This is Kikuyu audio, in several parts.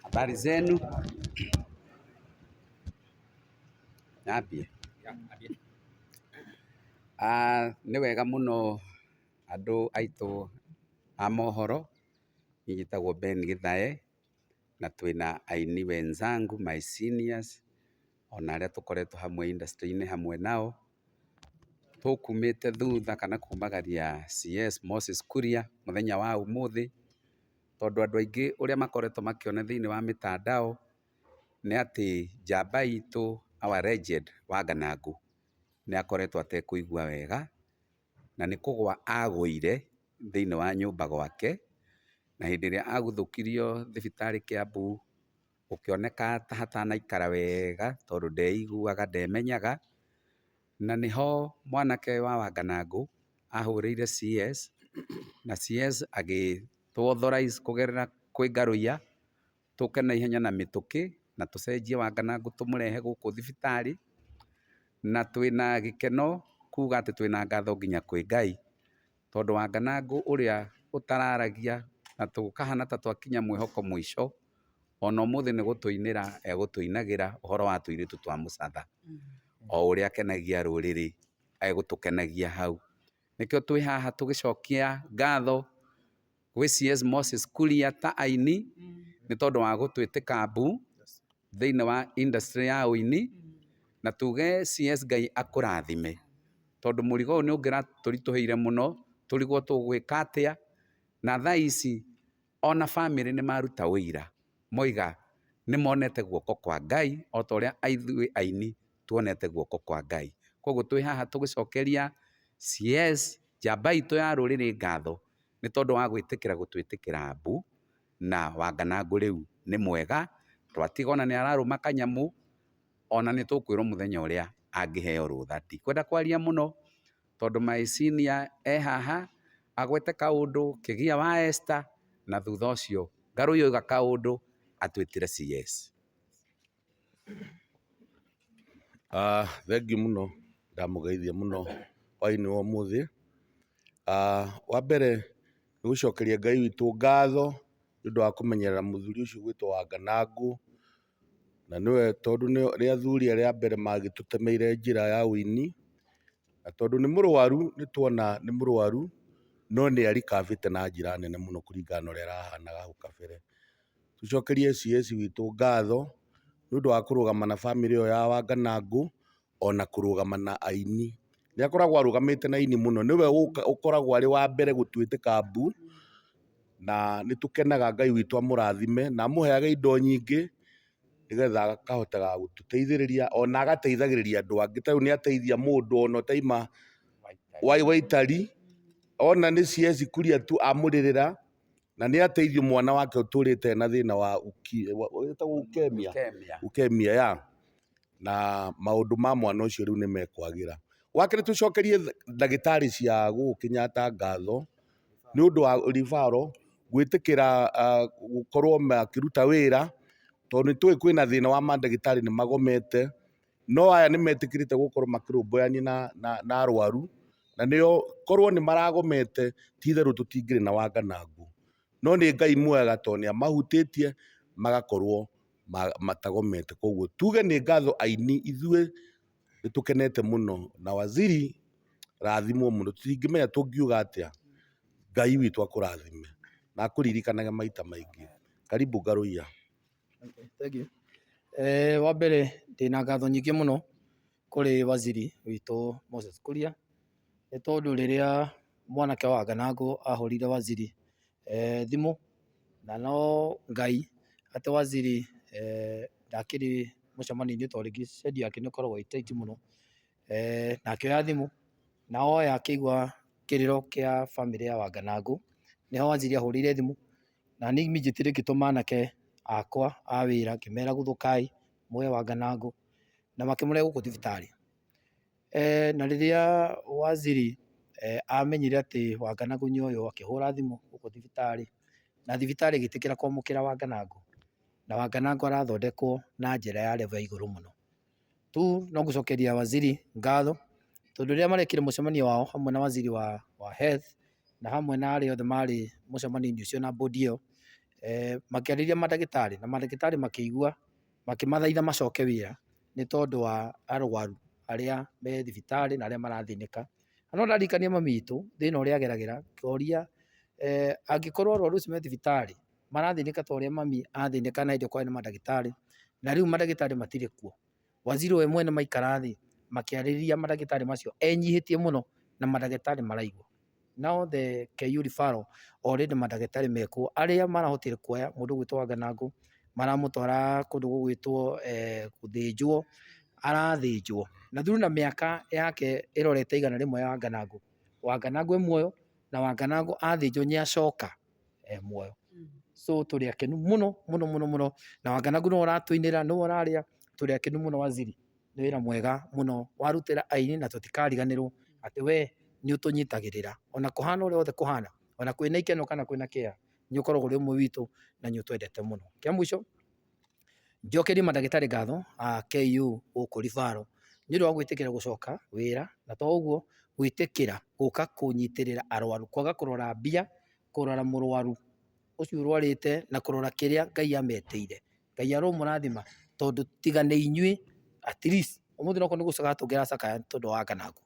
Habari zenu? Nyambie? Nĩ wega mũno andũ aitũ a mohoro, niĩ njĩtagwo Ben Gĩthae na twĩna aini wenzangu my seniors ona arĩa tũkoretwo hamwe industry -inĩ hamwe nao. Tũkumĩte thutha kana kumagaria CS Moses Kuria mũthenya wa ũmũthĩ, tondũ andũ aingĩ ũrĩa makoretwo makĩona thĩinĩ wa mĩtandao nĩ atĩ njamba itũ our legend Wanganangũ nĩ akoretwo atekũigua wega, na nĩ kũgwa agũire thĩinĩ wa nyũmba gwake, na hĩndĩ ĩrĩa aguthũkirio thibitarĩ Kiambu, gũkĩoneka ta hatanaikara wega tondũ ndeiguaga ndemenyaga, na nĩho mwanake wa Wanganangũ ahũrĩire CS, na CS agĩtũ authorize kũgerera kwĩ Ngarũiya, tũke na ihenya na mĩtũkĩ na tũcenjie Wanganangũ tũmũrehe gũkũ thibitarĩ, na twĩna gĩkeno kuga atĩ twĩna ngatho nginya kwĩ Ngai, tondũ Wanganangũ ũrĩa ũtararagia na tũkahana ta twakinya mwĩhoko mũico, ona ũmũthĩ nĩ gũtũinĩra egũtũinagĩra ũhoro wa tũirĩtu twa mũcatha, o ũrĩa akenagia rũrĩrĩ egũtũkenagia hau. Nĩkĩo twĩ haha tũgĩcokia ngatho gwĩ CS Moses Kuria ta aini, nĩ tondũ wa gũtwĩtĩka mbu thĩinĩ wa industry ya ũini, na tuge CS Ngai akũrathime, tondũ mũrigo ũyũ nĩ ũngĩratũritũhĩire mũno, tũrigwo tũgwĩka atĩa, na thaa ici ona bamĩrĩ nĩ maruta ũira, moiga nĩ monete guoko kwa Ngai o ta ũrĩa ithuĩ aini tuonete guoko kwa Ngai. Koguo twĩ haha tũgĩcokeria CS njamba itũ ya rũrĩrĩ ngatho, nĩ tondũ wa gwĩtĩkĩra gũtwĩtĩkĩra mbu, na Wanganangũ rĩu nĩ mwega, twatiga ona nĩ ararũma kanyamũ, ona nĩ tũkwĩrwo mũthenya ũrĩa angĩheo rũtha. Ndikwenda kwaria mũno, tondũ my senior e haha, agwete kaũndũ, kĩgia wa Esther, na thutha ũcio Ngarũiya oiga kaũndũ, atwĩtĩre CS. Thengiũ mũno, ndamũgeithia mũno hwainĩ wa ũmũthĩ. Wa mbere nĩ gũcokeria Ngai witũ ngatho nĩ ũndũ wa kũmenyerera mũthuri ũcio ũgwĩtwo Wanganangũ, na nĩwe tondũ nĩ athuri arĩa a mbere magĩtũtemeire njĩra ya ũini, na tondũ nĩ mũrwaru nĩ tuona nĩ mũrwaru, no nĩ arikabĩte na njĩra nene mũno kũringana na ũrĩa arahanaga hau kabere. Tũcokerie CS witũ ngatho nĩ ũndũ wa kũrũgama na bamĩrĩ ĩyo ya Wanganangũ ona kũrũgama na aini. Nĩ akoragwo arũgamĩte na aini mũno, nĩwe ũkoragwo arĩ wa mbere gũtwĩtĩka mbu, na nĩ tũkenaga Ngai witũ amũrathime na amũheage indo nyingĩ nĩgetha akahotaga gũtũteithĩrĩria ona agateithagĩrĩria andũ angĩ. Ta rĩu nĩ ateithia mũndũ ona ũtaima Waitari, ona nĩ CS Kuria tu amũrĩrĩra na nĩ ateithio mwana wake ũtũrĩte na thĩna wa wĩtagwo leukemia, leukemia ya na maũndũ ma mwana ũcio rĩu nĩ mekwagĩra. Wa kerĩ tũcokerie ndagĩtarĩ cia gũkũ Kenyatta ngatho nĩ ũndũ wa referral gwĩtĩkĩra gũkorwo makĩruta wĩra tondũ nĩ tũĩ kwĩna thĩna wa mandagĩtarĩ nĩ magomete. No aya nĩ metĩkĩrĩte gũkorwo makĩrũmbũyania na arwaru, na nĩo korwo nĩ maragomete ti itherũ tũtingĩrĩ na Wanganangũ. No nĩ Ngai mwega tondũ nĩ amahutĩtie magakorwo matagomete. Koguo tuge nĩ ngatho aini ithuĩ nĩ tũkenete mũno na waziri rathimwo mũno, tũtingĩmenya tũngiuga atĩa, Ngai witũ akũrathime na akũririkanage maita maingĩ. Karibu Ngarũiya. Thank you. Wa mbere ndĩna ngatho nyingĩ mũno kũrĩ waziri witũ Moses Kuria, nĩ tondũ rĩrĩa mwanake wa Nganangũ ahũrĩire waziri thimũ, na no Ngai atĩ waziri ndakĩrĩ mũcemanio-inĩ tondũ rĩngĩ schedule yake nĩ ĩkoragwo ĩ tight mũno, na akĩoya thimũ na oya akĩigua kĩrĩro kĩa bamĩrĩ ya Wanganangũ, nĩho waziri ahũrĩire thimũ. Na niĩ immediately ngĩtũma anake akwa a wĩra ngĩmera guthũkai muoye Wanganangũ na makĩmũrehe gũkũ thibitarĩ. Na rĩrĩa waziri amenyire atĩ Wanganangũ nĩ ũyũ akĩhũra thimũ gũkũ thibitarĩ na thibitarĩ ĩgĩtĩkĩra kwamũkĩra Wanganangũ, na Wanganangũ arathondekwo na njĩra ya level ya igũrũ mũno. Tu no gũcokeria waziri ngatho tondũ rĩrĩa marekire mũcemanio wao hamwe na waziri wa health. Na hamwe na arĩa othe marĩ mũcemanio-inĩ ũcio na board ĩyo, makĩarĩria mandagĩtarĩ na mandagĩtarĩ makĩigua, makĩmathaitha macoke wĩra nĩ tondũ wa arwaru arĩa me thibitarĩ na arĩa marathĩnĩka. Na no ndaririkania mami witũ thĩna ũrĩa ageragĩra, ngoria angĩkorwo arwaru acio me thibitarĩ marathĩnĩka ta ũrĩa mami athĩnĩkaga na hĩndĩ ĩyo kwarĩ na mandagĩtarĩ, na rĩu mandagĩtarĩ matirĩ kuo. Waziri we mwene maikara thĩ makĩarĩrĩria mandagĩtarĩ macio enyihĩtie mũno na mandagĩtarĩ maraigua. Now the KU referral already mandagĩtarĩ mekuo arĩa marahotire kuoya mũndũ ũgwĩtwo Wanganangũ maramũtwara kũndũ gũgwĩtwo gũthĩnjwo, arathĩnjwo na through na mĩaka yake ĩrorete 100 ya Wanganangũ, Wanganangũ e muoyo na Wanganangũ athĩnjwo nĩ acoka e muoyo. So tũrĩ akenu mũno mũno mũno mũno na Wanganangũ nĩwe ũratũinĩra, nĩwe ũrarĩa, tũrĩ akenu mũno Waziri. Nĩ wĩra mwega mũno warutĩra aini na tũtikariganĩrwo atĩ we nĩ ũtũnyitagĩrĩra ona kũhana ũrĩa wothe kũhana, ona kwĩna ikeno kana kwĩna kĩeha, nĩ ũkoragwo ũrĩ ũmwe witũ na nĩ ũtwendete mũno. Kĩa mũico, njokerie mandagĩtarĩ ngatho a KU gũkũ Referral nĩ ũndũ wa gwĩtĩkĩra gũcoka wĩra na to ũguo gwĩtĩkĩra gũka kũnyitĩrĩra arwaru, kwaga kũrora mbia, kũrora mũrwaru ũcio ũrwarĩte na kũrora kĩrĩa Ngai ametĩire. Ngai aromũrathima tondũ tiga nĩ inyuĩ at least ũmũthĩ nokorwo nĩ gũcakaya tũngĩracakaya nĩ tondũ wa Wanganangũ,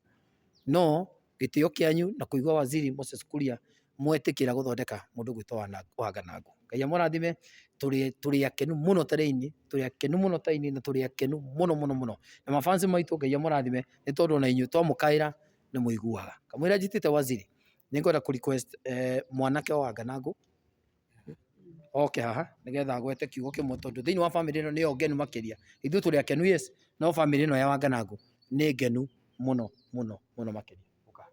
no gĩtĩo kĩanyu na kũigua Waziri Moses Kuria mwetĩkĩra gũthondeka mũndũ ũgwĩtwo Wanganangũ. Ngai amũrathime, tũrĩ akenu mũno ta aini, tũrĩ akenu mũno ta aini na tũrĩ akenu mũno mũno mũno. Na mafans maitũ Ngai amũrathime nĩ tondũ ona inyuĩ twamũkaĩra nĩ mũiguaga. Kamũira njĩtĩte Waziri, nĩ ngwenda kũ request mwanake wa Wanganangũ oke haha nĩgetha agwete kiugo kĩmwe tondũ thĩinĩ wa bamĩrĩ ĩno nĩyo ngenu makĩria. Ithuĩ tũrĩ akenu yes, no bamĩrĩ ĩno ya Wanganangũ nĩ ngenu mũno mũno mũno makĩria. Ũka.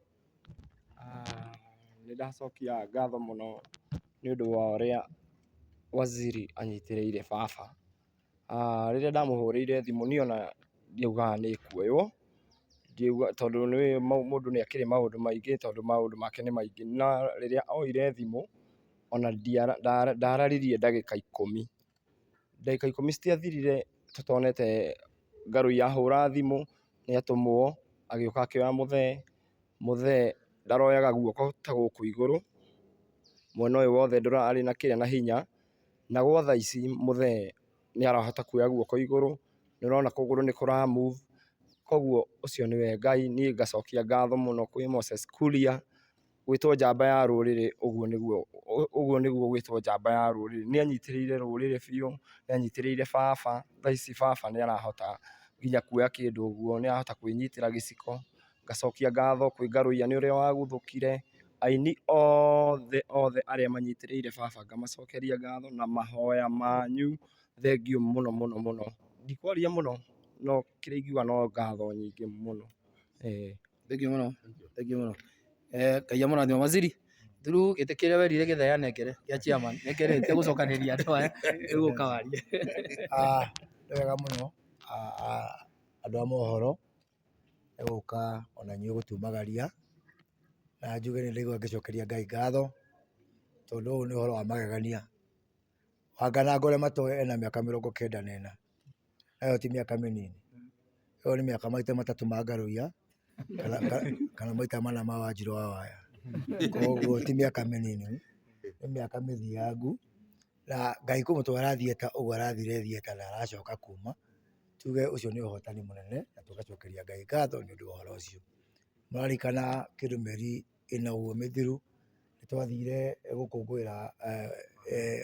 Nĩ ndacokia ngatho mũno nĩ ũndũ wa ũrĩa waziri anyitĩrĩire baba. Rĩrĩa ndamũhũrĩire thimũ niĩ ona ndiaugaga nĩ ĩkuoywo, tondũ nĩ ũĩ mũndũ nĩ akĩrĩ maũndũ maingĩ tondũ maũndũ make nĩ maingĩ. No rĩrĩa oire thimũ ona ndararirie ndagĩka ikũmi, ndagĩka ikũmi citiathirire tũtonete Ngarũi ahũra thimũ, nĩ atũmwo agĩũka akĩoya mũthee, mũthee ndaroyaga guoko ta gũkũ igũrũ, mwena ũyũ wothe ndũrarĩ na kĩrĩa na hinya. Na gwa thaa ici mũthee nĩ arahota kuoya guoko igũrũ, nĩ ũrona kũgũrũ nĩ kũra move, koguo ũcio nĩwe Ngai, niĩ ngacokia ngatho mũno kwĩ Moses Kuria, gwĩtwo njamba ya rũrĩrĩ ũguo nĩguo, ũguo nĩguo gwĩtwo njamba ya rũrĩrĩ, nĩ anyitĩrĩire rũrĩrĩ biũ, nĩ anyitĩrĩire baba, thaa ici baba nĩ arahota nginya kuoya kĩndũ ũguo, nĩ arahota kwĩnyitĩra gĩciko. Ngacokia ngatho kwĩ Ngarũiya nĩ ũrĩa waguthũkire, aini othe othe arĩa manyitĩrĩire baba ngamacokeria ngatho na mahoya manyu, thengiũ mũno mũno mũno. Ndikwaria mũno no kĩrĩa ingiuga no ngatho nyingĩ mũno. Thengiũ mũno, thengiũ mũno. Ngai amũrathime. Waziri, through gĩtĩ kĩrĩa werire Gĩthaya anengere gĩa chairman, nĩngenete gũcokanĩrĩria andũ aya, rĩu ũka warie. Nĩ wega mũno andũ a mohoro nĩ gũka ona inyuĩ gũtumagaria, na njuge nĩ ndaigua ngĩcokeria Ngai ngatho, tondũ ũyũ nĩ ũhoro wa magegania. Wangananga ũrĩa matoĩ ena mĩaka 94, na ĩyo ti mĩaka mĩnini, ĩyo nĩ mĩaka maita matatũ ma Ngarũiya, kana maita mana ma Wanjirũ wa Waya. Koguo ti mĩaka mĩnini, nĩ mĩaka mĩthiangu, na Ngai kũmũtwara theatre ũguo arathire theatre na aracoka kuma. Tuge ũcio nĩ ũhotani mũnene na tũgacokeria Ngai ngatho nĩ ũndũ wa ũhoro ũcio. Mũraririkana kĩndũ mĩeri ĩna ũguo mĩthiru, nĩ twathire gũkũngũĩra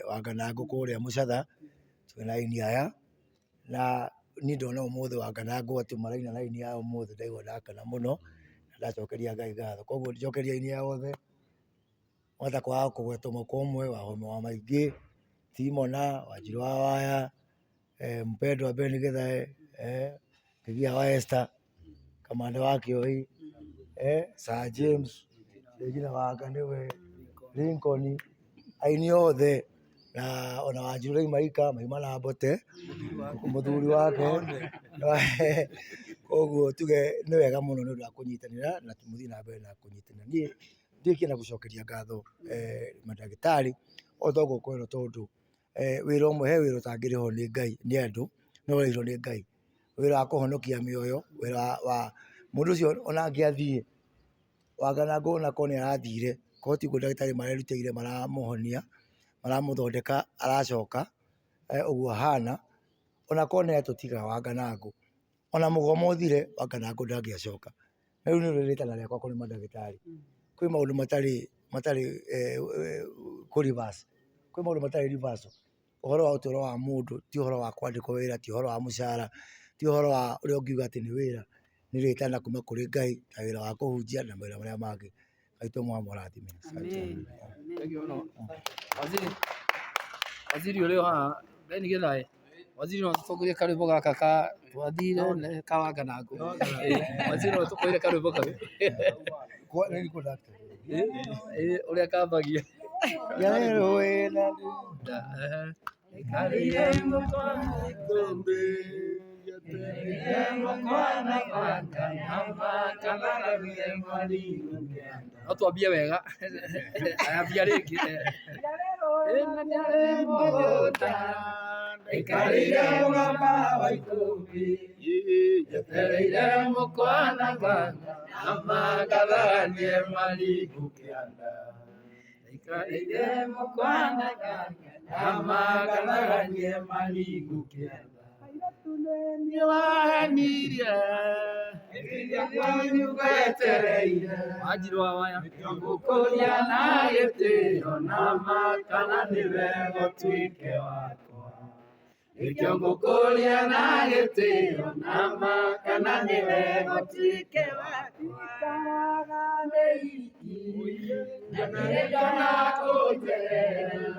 Wanganangũ kũrĩa Mũcatha twĩna aini aya, na niĩ ndona ũmũthĩ Wanganangũ atĩ maraina na aini aya ũmũthĩ ndaigua ndakena mũno, na ndacokeria Ngai ngatho. Koguo njokerie aini aya othe, wahota kwaga kũgweta ũmwe kwa ũmwe, Wahome wa Maingĩ, Timona, Wanjirũ wa Waya, Mpendwa Ben Githae, Kĩgia wa Esther, Kamande wa Kĩoi, Sir James, Regina wa nĩwe, Lincoln, aini othe na ona Wanjirũ ndauma ika, mauma na Mbote, mũthuri wake, koguo tuge nĩ wega mũno nĩ ũndũ wa kũnyitanĩra na mũthiĩ na mbere na kũnyitanĩra. Niĩ ndĩkie na gũcokeria ngatho mandagĩtarĩ o ta ũguo kwĩrwo tondũ wĩra ũmwe he wĩra ũtangĩrĩhwo nĩ Ngai nĩ andũ, no ũrĩhirwo nĩ Ngai. Wĩra wa kũhonokia mĩoyo, wĩra wa mũndũ ũcio ona angĩathiĩ, Wanganangũ ona akorwo nĩ arathire, Korwo ti ũguo ndagĩtarĩ marerutĩire maramũhonia, maramũthondeka aracoka ũguo ahana, ona korwo nĩ atũtiga Wanganangũ, ona mũgomo ũthire Wanganangũ ndangĩacoka. Rĩu nĩrĩo rĩtana rĩakwa kũrĩ mandagĩtarĩ, kwĩ maũndũ matarĩ matarĩ kũ reverse, kwĩ maũndũ matarĩ reversal. Ũhoro wa ũtũro wa mũndũ ti ũhoro wa kwandĩkwo wĩra, ti ũhoro wa mũcara, ti ũhoro wa ũrĩa ũngiuga atĩ nĩ wĩra, nĩ rĩtana kuma kũrĩ Ngai na wĩra wa kũhunjia na mawĩra marĩa mangĩ. Ngai witũ amũrathime. Amen. Thank you mũno. Waziri, waziri ũrĩ o haha, Ben Githae, waziri no tũtongorie karwĩmbo gaka ka twathire ka Wanganangũ. Waziri no tũkwĩre karwĩmbo kau. Ũrĩa kambagia. No twambie wega. Ambia rĩngĩ. Ndaikarĩire mũgamba wa ikũmbĩ, njetereire mũkwana banga, na mangathanie marigũ kĩanda. Ndaikarĩire mũkwana banga, na mangathanie marigũ kĩanda. Nĩwahenirie kwanyu gwetereire wanjirũ wa waya ngũkũria na gĩtĩo na ma kana nĩ wega ũtuĩke wakwa. Nĩkĩo ngũkũria na gĩtĩo na ma kana nĩ wega ũtuĩke wakwa. Ikaraga nĩ iki na ndirĩ kũnjerera.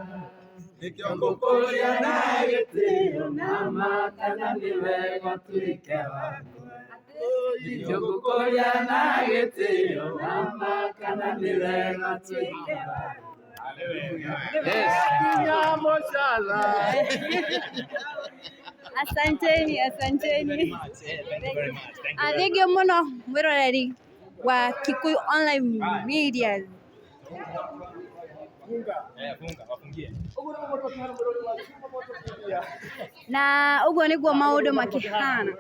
Nĩkĩo ngũkũria na gĩtĩo na ma kana nĩ wega ũtuĩke wakwa. Nĩkĩo ngũkũria na gĩtĩo na ma kana nĩ wega ũtuĩke wakwa. Yes. Asanteni, asanteni. Thank you mũno mwĩroreri wa Kikuyu Online Media. Na ũguo nĩguo maũndũ makĩhana.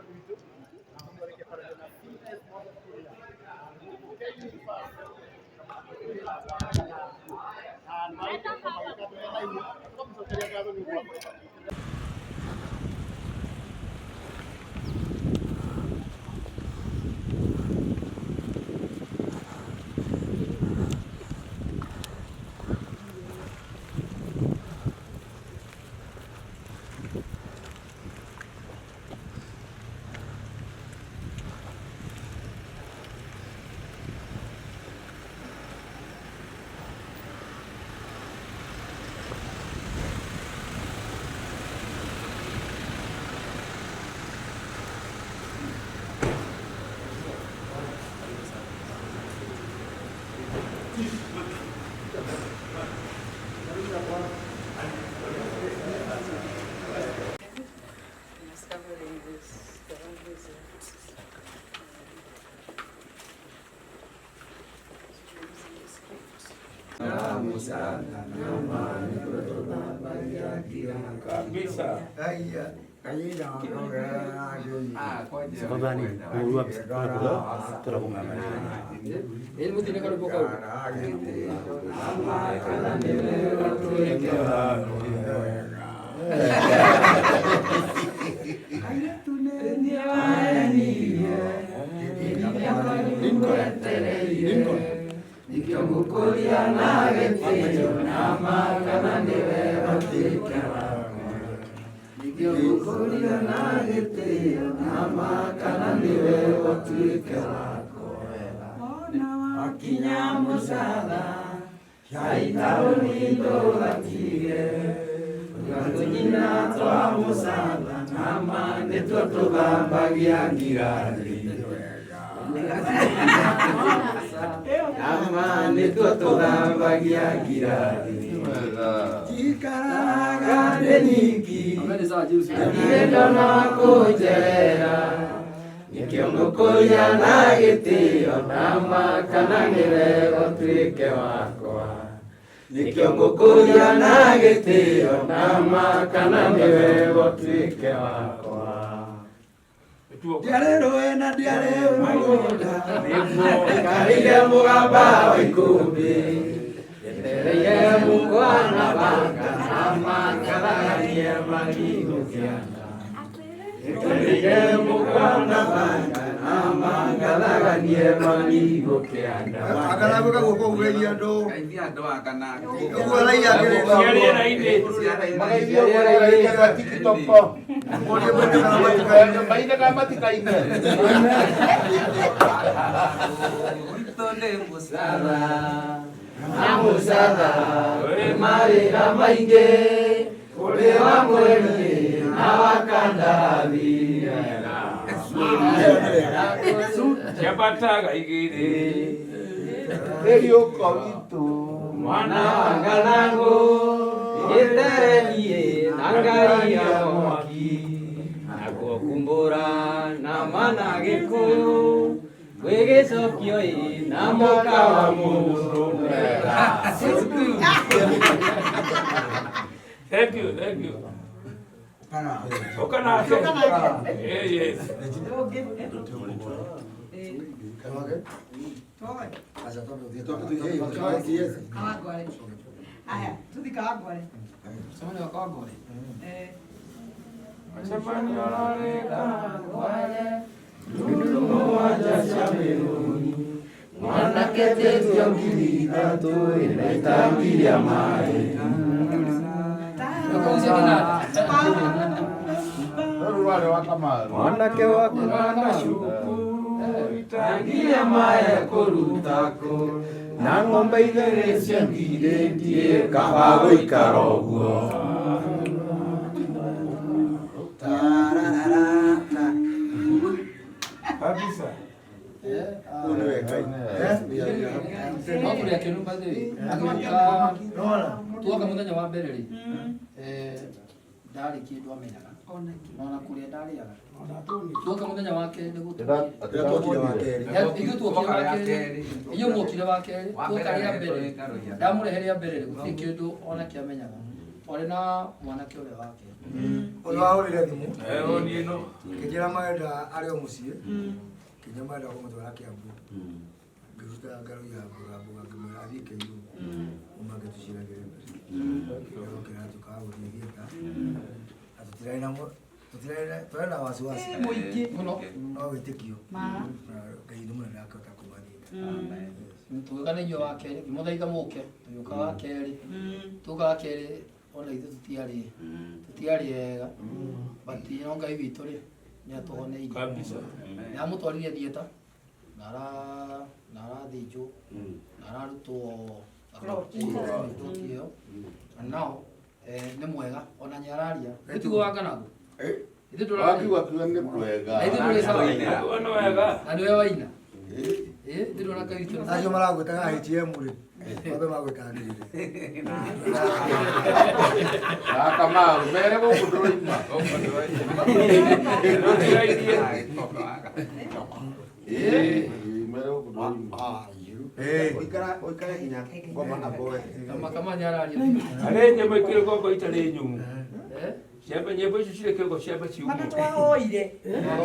Ĩĩ mũthire karwĩmbo kau. Habari za juzi. Ndiarĩ rũĩ na ndiarĩ mũgũnda. Naikarĩire mũgamba wa ikũmbĩ, Njetereire mũkwana banga na mangaragarie marigũ kĩanda. Njetereire mũkwana banga na mangaraganie marigũ kĩanda. Akanagwe kaguoko ugeithia andũ. Geithia andũ Akanangũ. Ũguo raia akĩrĩ. Cia rĩera-inĩ. Mageithio ũguo wa TikTok. Maine kana matikaine. Witũ nĩ mũcara. Na mũcara wĩ mawĩra maingĩ kũrĩ wa mweri na wa kandarathi. Ciambataga igĩrĩ. Rĩriũko witũ. Mwana wa Nganangũ gĩterenie na ngari ya mwaki nakuo kumbũra na mana gĩkũyũ gwĩ gĩcokio ĩ na mũka wa mũndũ mwega. Thank you, thank you. Ũka nake. Eh, yes. Kawangware. Aya, tuthi Kawangware. Mũcemanio wa Kawangware. Eh. Mũcemanio ũrarĩ Kawangware. Ndundu mũgwanja cia mĩrũri mwanake tetio 3,000 ĩna itangi rĩa maĩ. Rũrũ rwarĩ wa Kamaru. Mwanake waku na cuku itangi rĩa maĩ ekũruta kũ na ng'ombe igĩrĩ cia ngirĩtie kaba gũikara ũguo. Kabisa. Makũrĩa kĩnu by the way. Agĩũka tuoka mũthenya wa mbere rĩ ndarĩ kĩndũ amenyaga ona kũrĩa ndarĩaga tuoka mũthenya wa kerĩ nĩguo Tuokire wa kerĩ. Ithuĩ tuokire wa kerĩ, inyuĩ muokire wa kerĩ, tuoka rĩa mbere, ndamũrehe rĩa mbere rĩ gũtirĩ kĩndũ ona kĩamenyaga twarĩ na mwanake ũrĩa wake. Ũrĩa wahũrire thimũ. Eh, o niĩ no. Kĩnjĩra marenda arĩ o mũciĩ. Kĩnjĩra marenda kũmũtwara Kĩambu. Ngĩruta ngaro ya mboga mboga ngĩmwĩra athiĩ Kĩirũ. Ũmangĩ tũciragĩre mbere. Okĩra tukaga gũthiĩ theatre. Na tũtirarĩ na tũtirarĩ na twarĩ na wasiwasi. Mũingĩ. Mũno. No wĩtĩkio. Ma. Na Ngai nĩ mũnene akĩhota kuma theatre. Tũgĩũka na inyuĩ wa kerĩ ngĩmũthaitha mũke tũgĩũka wa kerĩ tuoka wa kerĩ ona ithuĩ tũtiarĩ ega but no Ngai witũ rĩ nĩ atũhoneirie. Kabisa. Nĩ amũtwarire theatre na arathĩnjwo na ararutwo Clot. clot ĩyo and now nĩ mwega ona nĩ araria nĩ tiguo wa Nganangũ ithuĩ tũraria Wakiuga kiuga nĩ kwega. na ithuĩ tũrĩ sawa Ũguo nĩ wega. na nĩwe waina ĩ ithuĩ tũrona Ngai witũ nĩ Acio maragwĩtaga HM rĩ. Mambe magwĩkanĩrĩre. Na Kamaru mere gũkũ ndũroima. Ĩĩ, mere gũkũ ndũroima. Eh. Ũikare nginya ngoma aboe. Kama kama nĩ araria Harĩ nyĩmbo ikĩrĩ kĩongo itarĩ nyũmũ. Eh? Ciamba nyĩmbo icio cirĩ kĩongo ciamba ciumũ. Mana twahoire.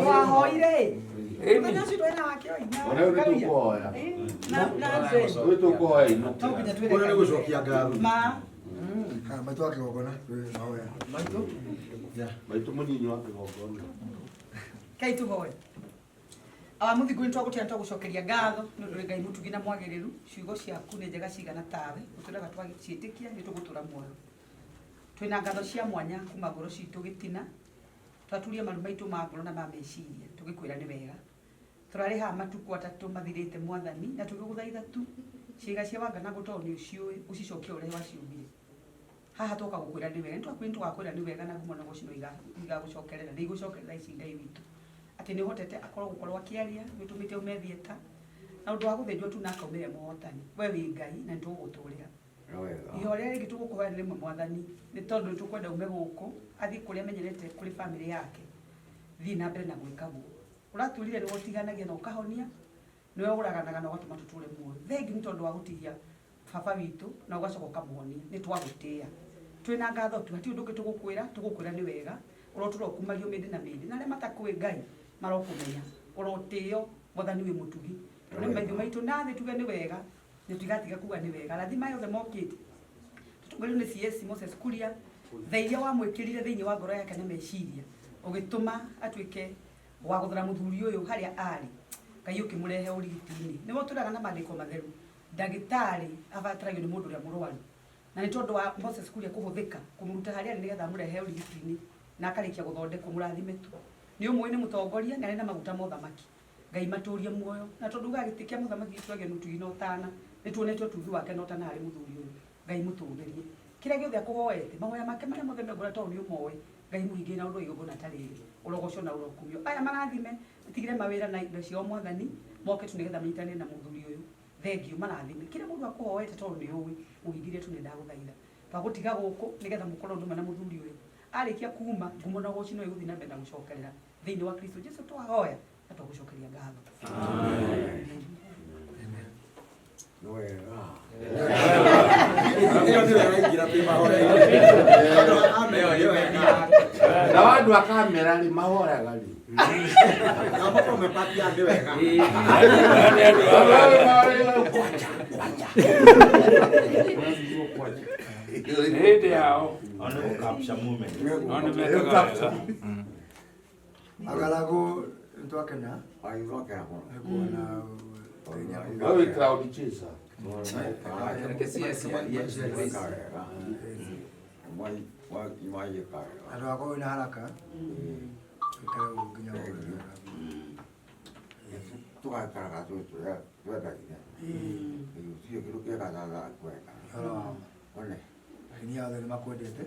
Twahoire. Ĩni. Mũthenya ũcio twarĩ na wake oina. Ona rĩu nĩ tũkũhoya. Na Zen. Rĩu tũkũhoya inũkĩra. No nginya twĩre Ũyũ nĩ Ngai. gũcokia ngatho. Ma. Ha, maitũ wa kĩgongona twĩ mahoya. Maitũ Maitũ mũnyinyi wa kĩgongona. Kai tũhoe. Awa mũthingu nĩ twagũtĩa nĩ twagũcokeria ngatho nĩ ũndũ wĩ Ngai mũtugi na mwagĩrĩru ciugo ciaku nĩ njega cigana tawe ũtwĩraga twaciĩtĩkia nĩ tũgũtũra muoyo twĩna ngatho cia mwanya kuma ngoro citũ gĩtina twaturia maru maitũ ma ngoro na ma meciria tũgĩkwĩra nĩ wega tũrarĩ haha matukũ atatũ mathirĩte mwathani na tũgĩgũthaitha tu ciĩga cia Wanganangũ tondũ nĩ ũciũĩ ũcicokie ũrĩa waciũmbire haha twoka gũkwĩra nĩ wega nĩtwakwĩra nĩtũgakwĩra nĩ wega na ngumo na ũgoci no igagũcokerera nĩ igũcokerera ici Ngai witũ atĩ nĩ ũhotete akorwo gũkorwo akĩaria nĩ ũtũmĩte aume theatre na ũndũ wa gũthĩnjwo tu na akaumĩre mũhotani we wĩ Ngai na nĩ tũgũgũtũrĩra ihoya rĩrĩa rĩngĩ tũgũkũhoya nĩ rĩmwe mwathani nĩ tondũ nĩ tũkwenda ume gũkũ athiĩ kũrĩa amenyerete kũrĩ bamĩrĩ yake thiĩ na mbere na gwĩka guo ũratwĩrire nĩwe ũtiganagia na ũkahonia nĩwe ũraganaga na ũgatũma tũtũre muoyo thengi nĩ tondũ wa gũtigia baba witũ na ũgacoka ũkamũhonia nĩ twagũtĩĩa twĩna ngatho tu hatirĩ ũndũ ũngĩ tũgũkwĩra tũgũkwĩra nĩ wega ũrotũra ũkumagio mĩndĩ na mĩndĩ na arĩa matakũĩ Ngai marokũmenya ũrotĩo mwathani wĩ mũtugi tondũ nĩ maitho maitũ na thĩ tuge nĩ wega Nĩ tũtigatiga kuga nĩ wega. Rathima aya othe mokĩte. Tũtongorio nĩ CS Moses Kuria, tha iria wamwĩkĩrire thĩinĩ wa ngoro yake na meciria, ũgĩtũma atuĩke wa gũthara mũthuri ũyũ harĩa arĩ. Ngai ũkĩmũrehe ũrigiti-inĩ. Nĩwe ũtũraga na maandĩko matheru. Ndagĩtarĩ abataragio nĩ mũndũ ũrĩa mũrwaru. Na nĩ tondũ wa Moses Kuria kũhũthĩka kũmũruta harĩa arĩ nĩgetha amũrehe ũrigiti-inĩ na akarĩkia gũthondekwo mũrathime tu. Nĩ ũmũĩ nĩ mũtongoria na arĩ na maguta ma ũthamaki. Ngai matũrie muoyo na tondũ ugaga gĩtĩ kĩa mũthamaki gĩtuagio nĩ ũtugi na ũtana, nĩ tuonete ũtugi wake na ũtana harĩ mũthuri ũyũ. Ngai mũtũgĩrie. Kĩrĩa gĩothe akũhoete, mahoya make marĩa mothe me ngoro tondũ nĩ ũmoĩ, Ngai mũhingĩrie na ũndũ wa igongona ta rĩrĩ. Ũrogocwo na ũrokumio. Aya marathime, matigire mawĩra na indo ciao Mwathani, moke tu nĩgetha manyitanĩre na mũthuri ũyũ. Thengiũ marathime. Kĩrĩa mũndũ akũhoete tondũ nĩ ũĩ, mũhingĩrie tu nĩ ndagũthaitha. Twagũtiga gũkũ nĩgetha mũkorwo ũndũ ũmwe na mũthuri ũyũ. Arĩkia kuma, ngumo na ũgoci no ĩgũthiĩ na mbere na gũcokerera. Thĩinĩ wa Kristo Jesu twahoya na twagũcokeria ngatho. Nĩ wega. Nao andũ a kamera rĩ mahoyaga rĩ. Nao makorwo me part ya nĩ wega. Nĩ hĩndĩ yao. One gũ capture moment. No nĩ mekaga wega. Agaragu nĩtwakena Ai, twakena mũno. nĩ kuona Ngai nĩakũigua. Wewe crowd chaser. Reke CS yarie. Weka wega. Mwaiĩka wega. Andũ akwa wĩna haraka ũikare ũguo nginya ũgũre. Tũgaikaraga twendaine. Gũtirĩ kĩndũ kĩega ta kwenda. Ũhoro wa ma. One. Aini othe nĩ makwendete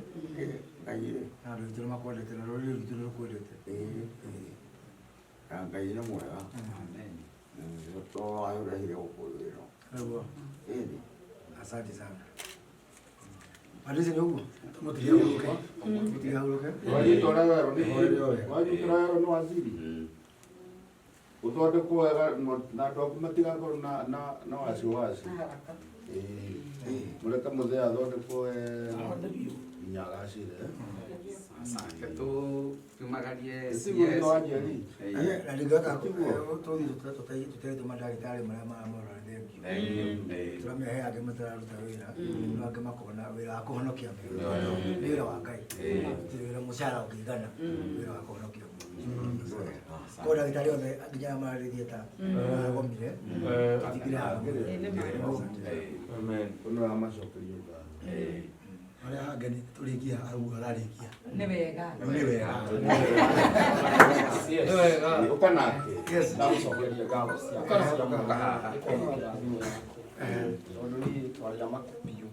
Ngai rĩ. na andũ aitũ nĩ makwendete na rũrĩrĩ rwitũ nĩ rũkwendete. Na Ngai nĩ mwega. To wayũrehire gũkũ ĩno. Nĩguo. Ĩni. Asante sana. Patricia nĩ ũguo? Mũtige ahurũke. Mũtige ahurũke. Wanyita ũrĩa werwo nĩ wanyita ũrĩa werwo nĩ waziri. Ũthondekwo wega na andũ aku matigakorwo na na na wasiwasi. Ĩĩ. Mũreke mũthee athondekwo wega nginya agacĩre. Reke tũkiumagarie Tiguo CS. thutha wa Njeri. Na ndingĩhota tũthiĩ tũteithie mandagĩtarĩ marĩa maramũrora nĩ thengiũ. Thengiũ. Tũramehe angĩ matararuta wĩra, no angĩ makona wĩra wa kũhonokia mĩoyo. Nĩ wĩra wa Ngai. Gũtirĩ wĩra mũcara ũngĩigana, wĩra wa kũhonokia muoyo. Koguo ndagĩtarĩ othe nginya arĩa mararĩ theatre maragomire, tũtigire haha. Amen. Ũyũ nĩwamacokeria ngatho. Harĩa hangĩ nĩ tũrĩkia hau ararĩkia. Nĩ wega. Nĩ wega. Nĩ wega. Ũka nake. Yes. Ndagũcokeria ngatho ciakwa cia mwanya nĩ kwamũkĩra thimũ yaku. Tondũ niĩ twaria maku biũ.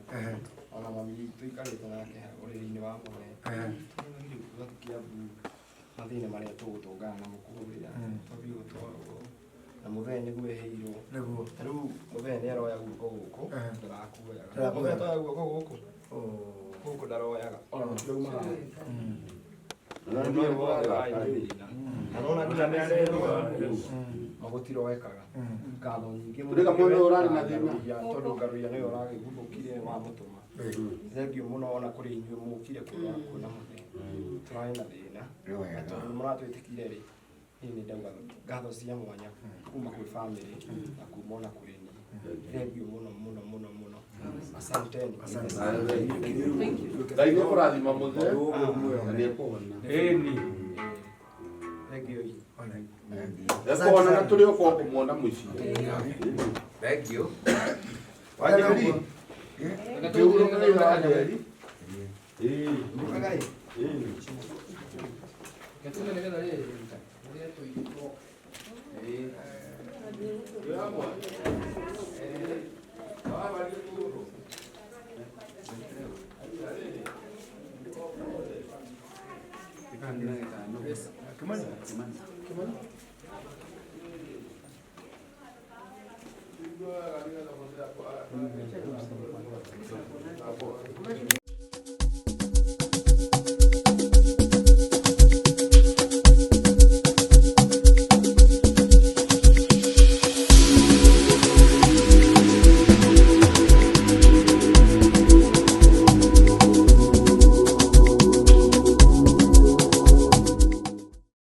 Ona mami witũ ikarĩte nake ũrĩrĩ-inĩ wa mũthee. Tũragire kuga Kiambu mathĩna marĩa tũgũtũngana namo kũrĩa. Twambie gũtwarwo na mũthee nĩguo eheirwo. Nĩguo. Ta rĩu mũthee nĩ aroya guoko gũkũ ndarakuoyaga. Ndarakuoyaga. Mũthee toya guoko gũkũ. Gũkũ ndaroyaga. Ona mũtirauma haha. Mũndũ ũyũ wothe warĩ na thĩna. Na nona nginya nĩarerwo gũtiroekaga. Ngatho nyingĩ mũno. Tũrĩga mwena ũyũ ũrarĩ na thĩna. Ngaruiya, tondũ Ngaruiya nĩwe ũragĩguthũkire wamũtũma. Thengiũ mũno ona kũrĩ inyuĩ mũkire kũrora kuona mũthee. Tũrarĩ na thĩna. Na tondũ nĩ mũratwĩtĩkire rĩ, niĩ nĩ ndauga ngatho cia mwanya kuma kwĩ famĩlĩ na kuma ona kũrĩ niĩ. Thengiũ mũno mũno mũno mũno. Asanteni. Ngai nĩ ekũrathima mũthee na nĩ ekũhona. Ĩni. Thengiũ. Ekũhona na tũrĩ o kwa kũmuona mũciĩ. Thank you. Wanjeri. Kĩhurũka wĩra wa Njeri. Ĩĩ. Ĩĩ.